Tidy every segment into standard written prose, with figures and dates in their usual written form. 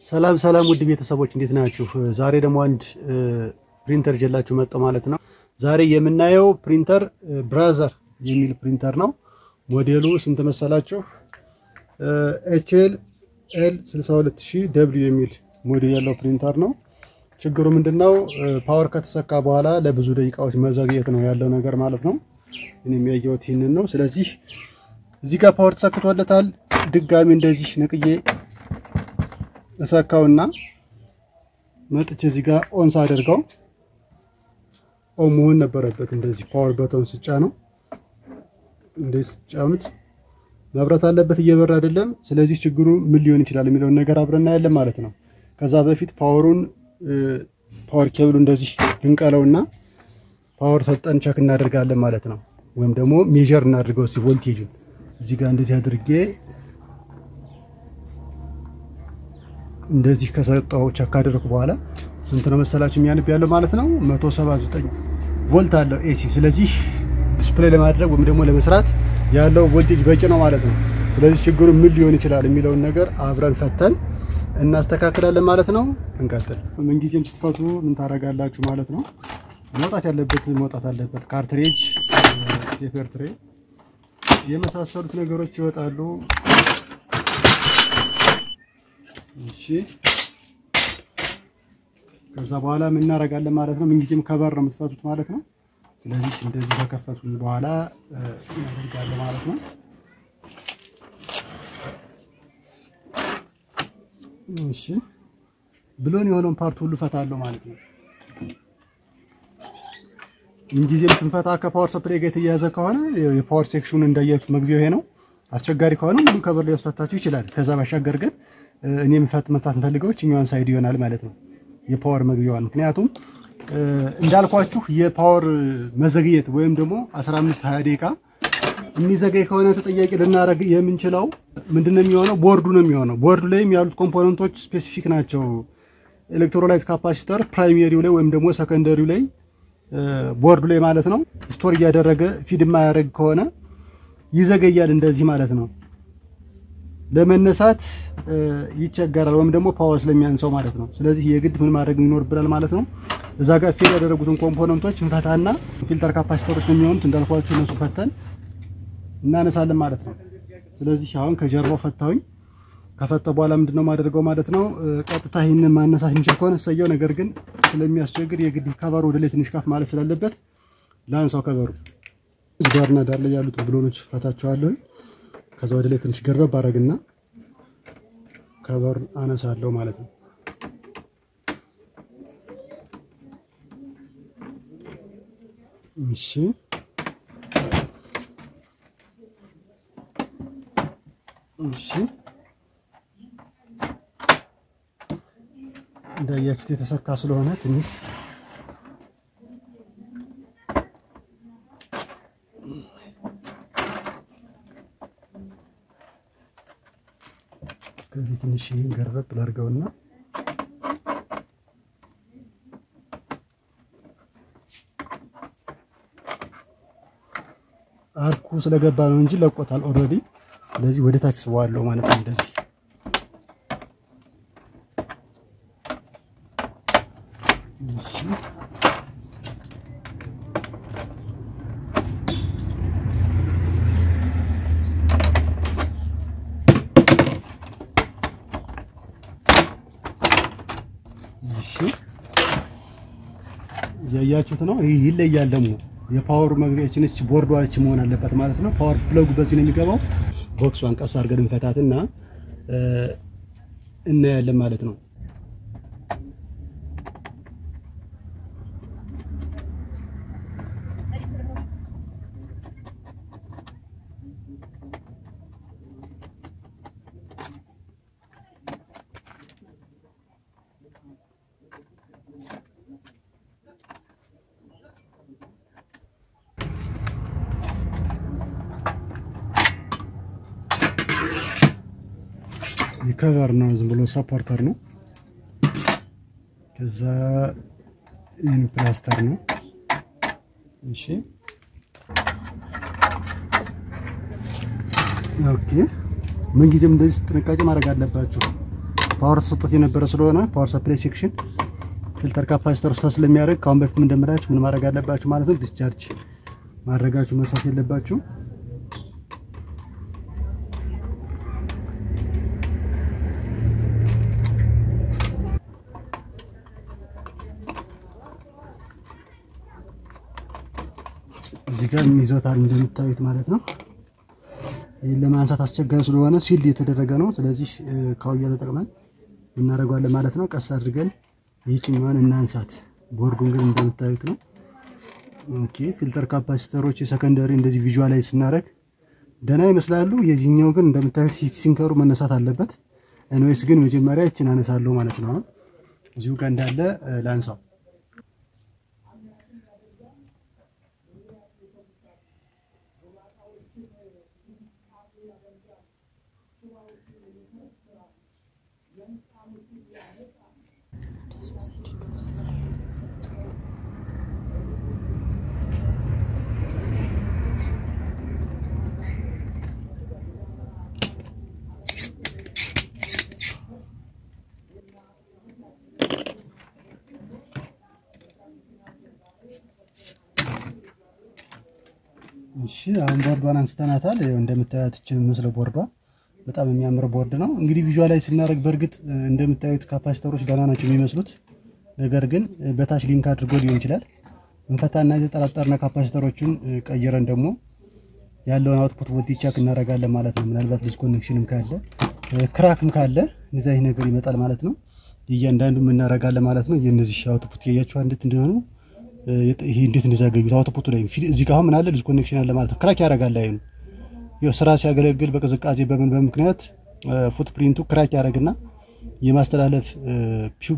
ሰላም ሰላም ውድ ቤተሰቦች እንዴት ናችሁ? ዛሬ ደግሞ አንድ ፕሪንተር ይዤላችሁ መጣሁ ማለት ነው። ዛሬ የምናየው ፕሪንተር Brother የሚል ፕሪንተር ነው። ሞዴሉ ስንት መሰላችሁ? HL L 62000 W የሚል ሞዴል ያለው ፕሪንተር ነው። ችግሩ ምንድነው? power ከተሰካ በኋላ ለብዙ ደቂቃዎች መዘግየት ነው ያለው ነገር ማለት ነው። እኔም ያየሁት ይህንን ነው። ስለዚህ እዚህ ጋር power ተሰክቶለታል። ድጋሚ እንደዚህ ነቅዬ እሰካውና መጥቼ እዚህ ጋር on ሳደርገው on መሆን ነበረበት። እንደዚህ power button ስጫነው እንደዚህ ስጫኑት መብራት አለበት፣ እየበራ አይደለም። ስለዚህ ችግሩ ምን ሊሆን ይችላል የሚለውን ነገር አብረን እናያለን ማለት ነው። ከዛ በፊት power ኡን power cable ኡ እንደዚህ ልንቀለውና power ሰጠን check እናደርጋለን ማለት ነው። ወይም ደግሞ measure እናድርገው እስኪ ቮልቴጁን እዚህ ጋር እንደዚህ አድርጌ እንደዚህ ከሰጠው check ካደረኩ በኋላ ስንት ነው መሰላችሁ የሚያነብ ያለው ማለት ነው? 179 ቮልት አለው AC። ስለዚህ display ለማድረግ ወይም ደግሞ ለመስራት ያለው ቮልቴጅ በቂ ነው ማለት ነው። ስለዚህ ችግሩ ምን ሊሆን ይችላል የሚለውን ነገር አብረን ፈተን እናስተካክላለን ማለት ነው። እንቀጥል። ምን ጊዜም ስትፈቱ ምን ታረጋላችሁ ማለት ነው? መውጣት ያለበት መውጣት አለበት። cartridge፣ paper tray የመሳሰሉት ነገሮች ይወጣሉ። እሺ ከዛ በኋላ ምን እናደርጋለን ማለት ነው? ምን ጊዜም cover ነው የምትፈቱት ማለት ነው። ስለዚህ እንደዚህ ከከፈቱን በኋላ እናደርጋለን ማለት ነው። እሺ ብሎን የሆነውን part ሁሉ ፈታለሁ ማለት ነው። ምን ጊዜም ስንፈታ ከ power supply ጋር የተያያዘ ከሆነ የ power section ኡ እንዳያችሁት መግቢያው ይሄ ነው። አስቸጋሪ ከሆነ ሙሉ cover ሊያስፈታችሁ ይችላል። ከዛ ባሻገር ግን እኔ መፍታት እንፈልገው እኛዋን side ይሆናል ማለት ነው፣ የ power መግቢያዋን። ምክንያቱም እንዳልኳችሁ የ power መዘግየት ወይም ደግሞ 15 20 ደቂቃ የሚዘገይ ከሆነ ተጠያቂ ልናደርግ የምንችለው ምንድነው የሚሆነው? ቦርዱ ነው የሚሆነው። ቦርዱ ላይም ያሉት component ኦች specific ናቸው። electrolyte capacitor primary ው ላይ ወይም ደግሞ secondary ው ላይ ቦርዱ ላይ ማለት ነው store እያደረገ feed የማያደርግ ከሆነ ይዘገያል፣ እንደዚህ ማለት ነው። ለመነሳት ይቸገራል ወይም ደግሞ power ስለሚያንሰው ማለት ነው። ስለዚህ የግድ ምን ማድረግ ይኖርብናል ማለት ነው። እዛ ጋር fail ያደረጉትን component ኦች እንፈታና filter capacitor ኦች ነው የሚሆኑት እንዳልኳችሁ፣ እነሱ ፈተን እናነሳለን ማለት ነው። ስለዚህ አሁን ከጀርባው ፈታሁኝ። ከፈታሁ በኋላ ምንድነው ማደርገው ማለት ነው? ቀጥታ ይሄንን ማነሳት የሚችል ከሆነ ሰየው፣ ነገር ግን ስለሚያስቸግር የግድ cover ኡ ወደ ላይ ትንሽ ከፍ ማለት ስላለበት ላንሳው cover ኡ። ዳርና ዳር ላይ ያሉት ብሎኖች ፈታቸዋለሁ። ከዛ ወደ ላይ ትንሽ ገርበብ አደረግና cover አነሳለሁ ማለት ነው። እሺ እሺ እንዳያችሁት የተሰካ ስለሆነ ትንሽ ከዚህ ትንሽ ይሄን ገርበብ ላድርገውና arc ኡ ስለገባ ነው እንጂ ለቆታል already። ስለዚህ ወደ ታች ስበዋለሁ ማለት ነው እንደዚህ። እሺ እሺ ያያችሁት ነው። ይሄ ይለያል ደግሞ የ power መግቢያችን እቺ ቦርዷች መሆን አለበት ማለት ነው። power plug ኡ በዚህ ነው የሚገባው። box ኧን ቀስ አድርገን እንፈታትና እናያለን ማለት ነው። cover ነው፣ ዝም ብሎ supporter ነው። ከዛ ይህን ፕላስተር ነው። እሺ okay። ምን ጊዜም እንደዚህ ጥንቃቄ ማድረግ አለባችሁ። power ተሰጥቶት የነበረ ስለሆነ power supply section filter capacitor ውስጥ ስለሚያደርግ ካሁን በፊት እንደምላችሁ ምን ማድረግ አለባችሁ ማለት ነው፣ discharge ማድረጋችሁ መሳት የለባችሁ። እዚህ ጋር ይዞታል እንደምታዩት ማለት ነው። ይሄን ለማንሳት አስቸጋሪ ስለሆነ seal የተደረገ ነው። ስለዚህ ካውያ ተጠቅመን እናደርገዋለን ማለት ነው። ቀስ አድርገን ይህችኛዋን እናንሳት። ቦርዱን ግን እንደምታዩት ነው። Okay filter capacitor ኦች የ secondary እንደዚህ visualize ስናደርግ ደህና ይመስላሉ። የዚህኛው ግን እንደምታዩት heat sinker ኡ መነሳት አለበት። Anyways ግን መጀመሪያ ይህችን አነሳለሁ ማለት ነው። እዚሁ ጋር እንዳለ ላንሳው። እሺ አሁን ቦርዷን አንስተናታል። ይኸው እንደምታዩት እቺን መስለው ቦርዷ በጣም የሚያምር ቦርድ ነው። እንግዲህ visualize ስናደርግ በእርግጥ እንደምታዩት capacitor ኦች ደህና ናቸው የሚመስሉት፣ ነገር ግን በታች link አድርጎ ሊሆን ይችላል። እንፈታና የተጠራጠርና capacitor ኦችን ቀይረን ደግሞ ያለውን output voltage check እናደርጋለን ማለት ነው። ምናልባት loose connection ም ካለ crack ም ካለ እንደዛ ይሄ ነገር ይመጣል ማለት ነው። እያንዳንዱ እናደርጋለን ማለት ነው። የነዚህ output ያያችሁ እንዴት እንደሆኑ ይሄ እንዴት እንደዛገኙት output ኡ ላይ እዚህ ጋር አሁን ምን አለ loose connection አለ ማለት ነው። Crack ያደርጋል አይኑ ይኸው ስራ ሲያገለግል በቅዝቃዜ በምን በምክንያት footprint ኡ crack ያደርግና የማስተላለፍ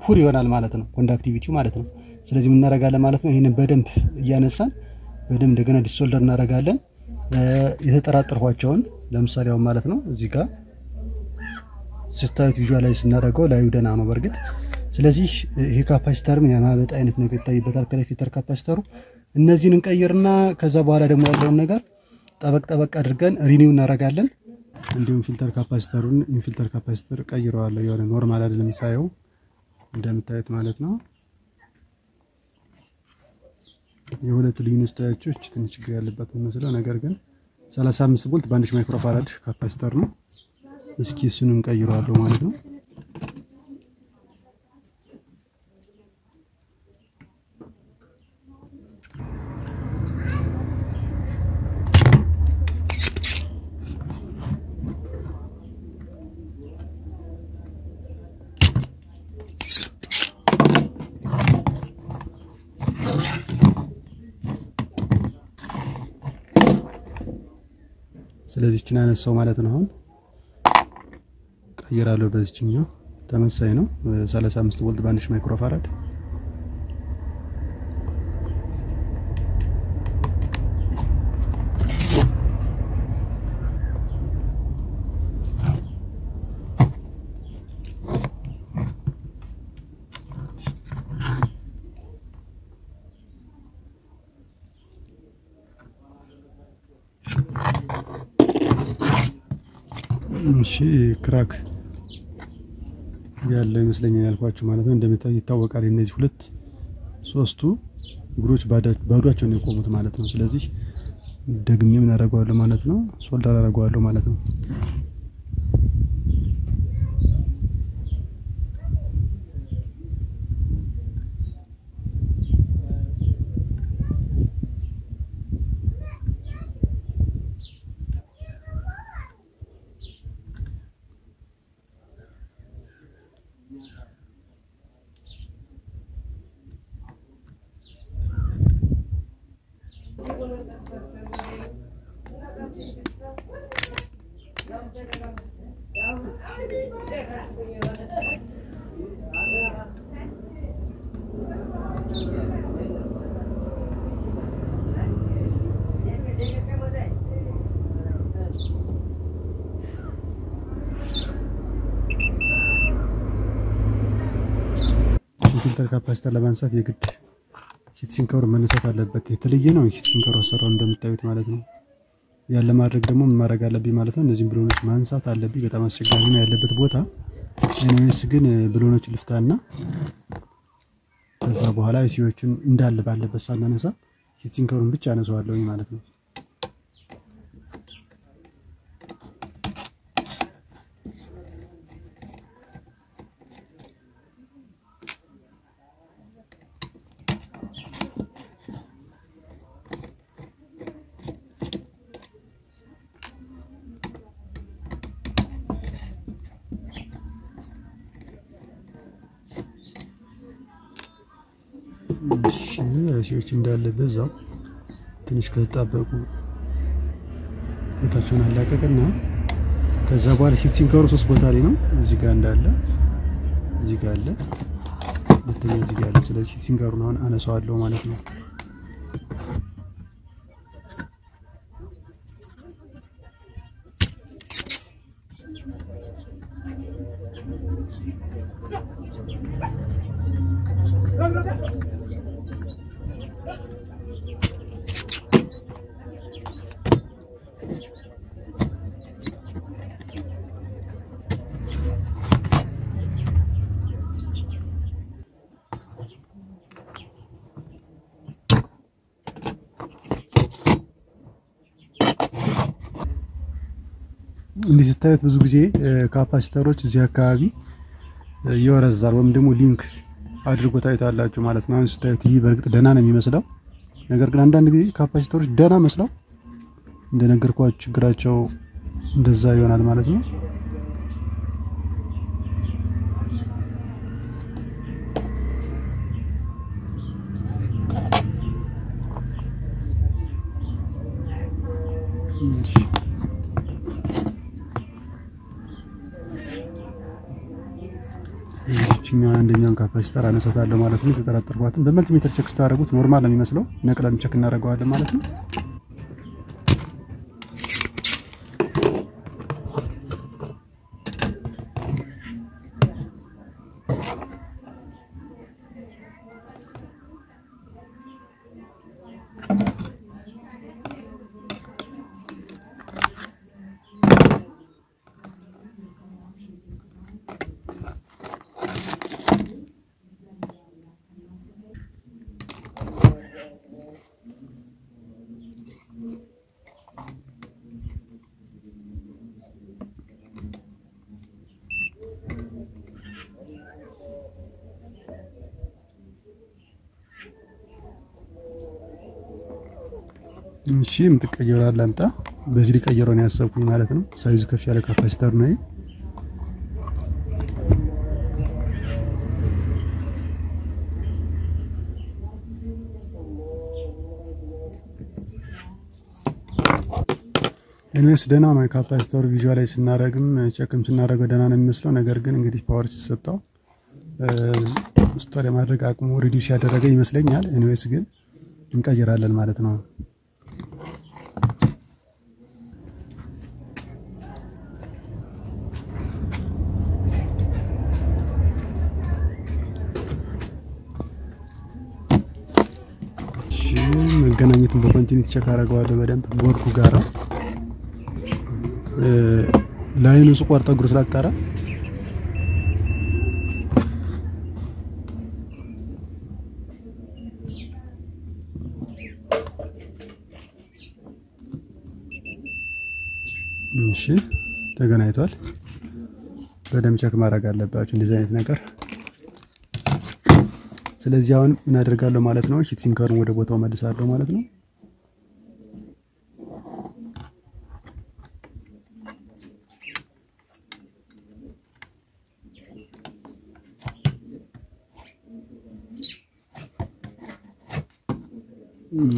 poor ይሆናል ማለት ነው፣ conductivity ው ማለት ነው። ስለዚህ ምን እናደርጋለን ማለት ነው፣ ይሄንን በደንብ እያነሳን በደንብ እንደገና desolder እናደርጋለን። የተጠራጠርኳቸውን ለምሳሌ አሁን ማለት ነው እዚህ ጋር ስታዩት visualize ስናደርገው ላዩ ደህና ነው በእርግጥ። ስለዚህ ይሄ capacitor ም የማበጥ አይነት ነገር ይታይበታል ከላይ filter capacitor ኡ። እነዚህን እንቀይርና ከዛ በኋላ ደግሞ ያለውን ነገር ጠበቅ ጠበቅ አድርገን renew እናደርጋለን። እንዲሁም filter capacitor ኡን in filter capacitor ቀይረዋለሁ። የሆነ normal አይደለም ሳየው እንደምታዩት ማለት ነው። የሁለቱ ልዩነት ስታያቸው እቺ ትንሽ ችግር ያለባት መስለው፣ ነገር ግን 35 ቮልት በ1000 microfarad capacitor ነው። እስኪ እሱንም ቀይረዋለሁ ማለት ነው። ስለዚህ እቺን አነሳው ማለት ነው። አሁን ቀይራለሁ በዚህኛው ተመሳሳይ ነው 35 ቮልት በ1000 microfarad። እሺ crack ያለው ይመስለኛል ያልኳችሁ ማለት ነው። እንደምታዩ ይታወቃል። እነዚህ ሁለት ሶስቱ እግሮች ባዷቸውን የቆሙት ማለት ነው። ስለዚህ ደግሜ ምን አደርገዋለሁ ማለት ነው፣ solder አደርገዋለሁ ማለት ነው። Filter capacitor ለማንሳት የግድ heat sinker ኡ መነሳት አለበት። የተለየ ነው heat sinker ኡ አሰራሩ እንደምታዩት ማለት ነው። ያን ለማድረግ ደግሞ ምን ማድረግ አለብኝ ማለት ነው፣ እነዚህን ብሎኖች ማንሳት አለብኝ። በጣም አስቸጋሪ ነው ያለበት ቦታ። Anyways ግን ብሎኖች ልፍታና ከዛ በኋላ IC ዎቹን እንዳለ ባለበት ሳናነሳ heat sinker ኡን ብቻ አነሳዋለሁ ማለት ነው። እሺ IC ዎች እንዳለ በዛው ትንሽ ከተጣበቁ ቦታቸውን አላቀቅና ከዛ በኋላ heat sinker ኡ ሶስት ቦታ ላይ ነው። እዚህ ጋር እንዳለ እዚህ ጋር አለ፣ ሁለተኛ እዚህ ጋር አለ። ስለዚህ heat sinker ኡን አሁን አነሳዋለሁ ማለት ነው። እንዲህ ስታዩት ብዙ ጊዜ capacitor ኦች እዚህ አካባቢ ይወረዛል ወይም ደግሞ leak አድርጎ ታዩታላችሁ ማለት ነው። አሁን ስታዩት ይህ በእርግጥ ደህና ነው የሚመስለው፣ ነገር ግን አንዳንድ ጊዜ capacitor ኦች ደህና መስለው እንደነገርኳችሁ ችግራቸው እንደዛ ይሆናል ማለት ነው። ይህችኛውን አንደኛውን capacitor አነሳታለሁ ማለት ነው። የተጠራጠርኳትን በ multimeter check ስታደርጉት normal ነው የሚመስለው፣ ነቅለን check እናደርገዋለን ማለት ነው። እሺ የምትቀየረው አላምጣ በዚህ ሊቀየረው ነው ያሰብኩኝ ማለት ነው። size ኡ ከፍ ያለ capacitor ነው ይሄ። Anyways ደህና ነው የ capacitor ኡ visualize ስናደርግም check ም ስናደርገው ደህና ነው የሚመስለው። ነገር ግን እንግዲህ power ሲሰጠው store የማድረግ አቅሙ reduce ያደረገ ይመስለኛል። Anyways ግን እንቀይራለን ማለት ነው። መገናኘቱን በ continuity check አደርገዋለሁ በደንብ ቦርዱ ጋራ line ኡን ስቆርጠው እግሩ ስላጠረ እሺ ተገናኝቷል። በደንብ check ማድረግ አለባችሁ እንደዚህ አይነት ነገር። ስለዚህ አሁን ምን አደርጋለሁ ማለት ነው፣ heat sinker ኡን ወደ ቦታው መልሳለሁ ማለት ነው።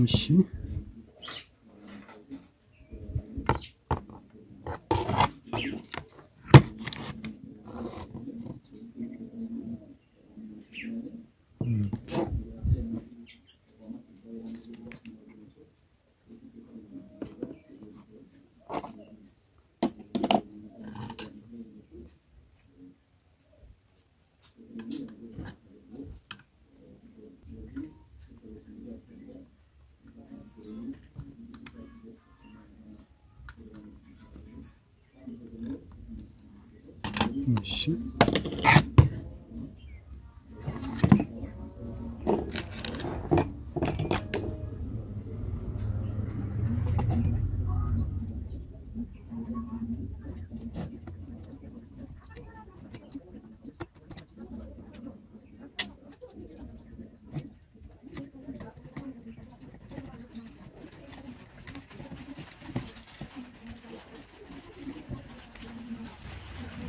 እሺ እሺ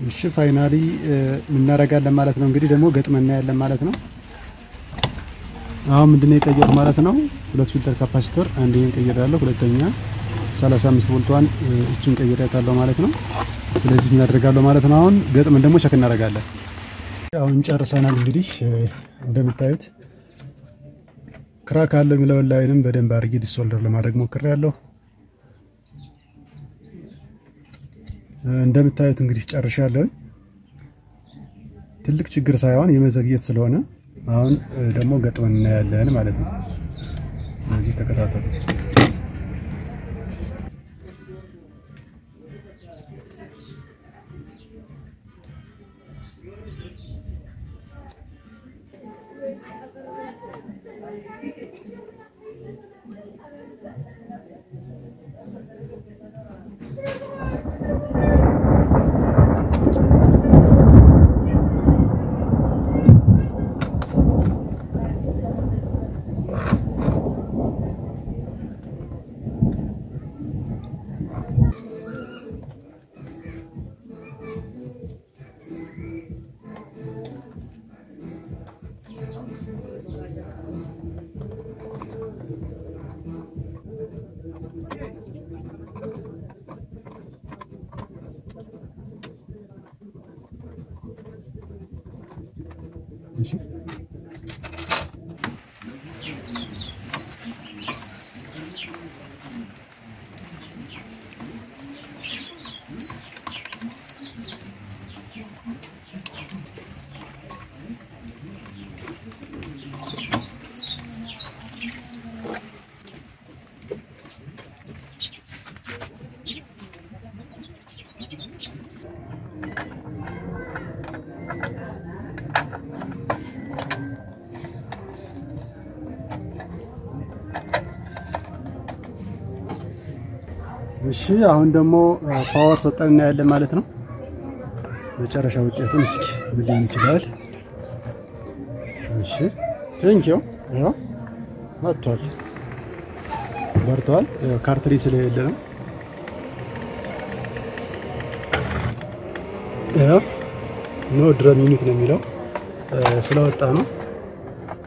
እሺ finally እናረጋለን ማለት ነው። እንግዲህ ደግሞ ገጥመን እናያለን ማለት ነው። አሁን ምንድነው የቀየርኩት ማለት ነው? ሁለት filter capacitor አንደኛውን ቀይሬያለሁ፣ ሁለተኛ 35 ቮልቷን እቺን ቀይሬያታለሁ ማለት ነው። ስለዚህ ምን አደርጋለሁ ማለት ነው? አሁን ገጥመን ደግሞ check እናደርጋለን። አሁን ጨርሰናል። እንግዲህ እንደምታዩት crack አለው የሚለውን line ም በደንብ አድርጌ desolder ለማድረግ ሞክሬያለሁ። እንደምታዩት እንግዲህ ጨርሻለሁ። ትልቅ ችግር ሳይሆን የመዘግየት ስለሆነ አሁን ደግሞ ገጥመን እናያለን ማለት ነው። ስለዚህ ተከታተሉ። እሺ አሁን ደግሞ power ሰጠን እናያለን ማለት ነው። መጨረሻ ውጤቱን እስኪ ምን ሊሆን ይችላል? እሺ thank you። ያው መጥቷል፣ በርቷል። ካርትሪጅ ስለሌለ ነው። ያው no drum unit ነው የሚለው ስለወጣ ነው።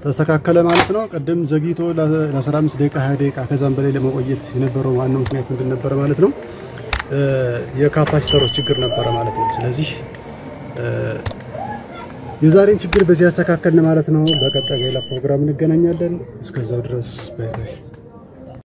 ተስተካከለ ማለት ነው። ቅድም ዘግይቶ ለ15 ደቂቃ 20 ደቂቃ ከዛም በላይ ለመቆየት የነበረው ዋናው ምክንያት ምንድን ነበረ ማለት ነው? የ capacitor ኦች ችግር ነበረ ማለት ነው። ስለዚህ የዛሬን ችግር በዚህ ያስተካከልን ማለት ነው። በቀጣይ ሌላ ፕሮግራም እንገናኛለን። እስከዛው ድረስ bye bye።